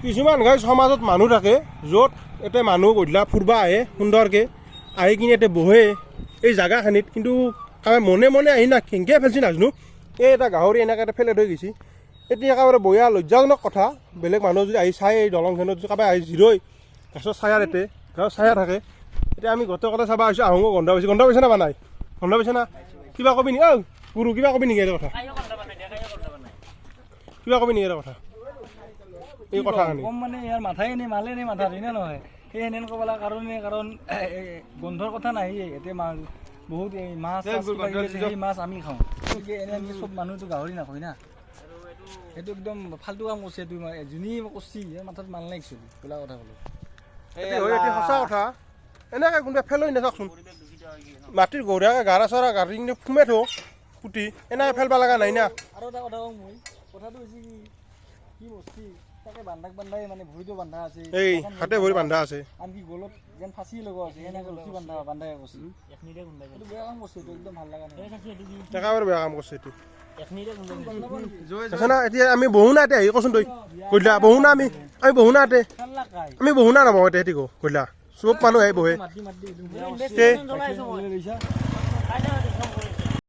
কিছুমান গাইজ সমাজত মানুহ থাকে, য'ত এতিয়া মানুহ গধূলা ফুৰবা আহে, সুন্দৰকৈ আহি কিনে ইয়াতে বহে এই জাগাখিনিত। কিন্তু কাৰোবাৰ মনে মনে আহি না কেনেকৈ ফেলছি নাজানো, এই এটা গাহৰি এনেকৈ এটা ফেলাই থৈ গৈছে। এতিয়া একেবাৰে বয়া লজ্জাজনক কথা। বেলেগ মানুহ যদি আহি চাই, এই দলংখনত যদি কাৰোবাৰ আহি জিৰৈ গাছৰ ছায়াৰ, ইয়াতে গাছৰ ছায়া থাকে। এতিয়া আমি গোটেই কথা চাব আহিছোঁ, আহোঁ। গন্ধ পাইছোঁ, গন্ধ পাইছে না বা নাই? গন্ধ পাইছে না? কিবা কবি নেকি? ঐ গুৰু, কিবা কবি নেকি? এইটো কথা কিবা কবি নেকি? এইটো কথা, এই কথাখিনি। কম মানে ইয়াৰ মাথাই এনেই মালে এনেই মাথা হয় নে নহয়? সেই এনেন ক'ব লগা কাৰণে, কাৰণ গোন্ধৰ কথা নাহিয়ে। এতিয়া বহুত এই মাছ চাছ কিবা কিবি আছে, সেই মাছ আমি খাওঁ। গতিকে এনে আমি চব মানুহটো গাহৰি নাখায় না। সেইটো একদম ফাল্টু কাম কৰিছে এইটো। যোনে কৰিছে, ইয়াৰ মাথাত মাল নাই একচুৱেলি বোলা কথা ক'লো। এইটো হয়, এইটো সঁচা কথা। এনেকৈ কোনোবাই ফেলৈ নাথাকচোন। মাটিৰ গঢ়িয়াকে গাৰা চাৰা গাড়ী কিনে সোমাই থওঁ পুতি, এনেকৈ ফেলবা লগা নাই না। আৰু এটা কথা কওঁ মই। কথাটো হৈছে কি, কি বস্তু তাকে বান্ধাক বান্ধাই মানে ভৰিটো বান্ধা আছে। এই হাতে ভৰি বান্ধা আছে। আনকি গলত যেন ফাঁচি লগোৱা আছে, সেনেকে ৰছী বান্ধা বান্ধাই কৰিছে। এইটো বেয়া কাম কৰিছে, এইটো একদম ভাল লগা নাই। একেবাৰে বেয়া কাম কৰিছে এইটো। আছে না, এতিয়া আমি বহো না। এতিয়া আহি কচোন তই, গধূলা বহো না আমি? আমি বহো না ইয়াতে? আমি বহো না? নবহো এতিয়া। সেইটো গধূলা চব মানুহ আহি বহে। মাতি মাতি তে লৈছা।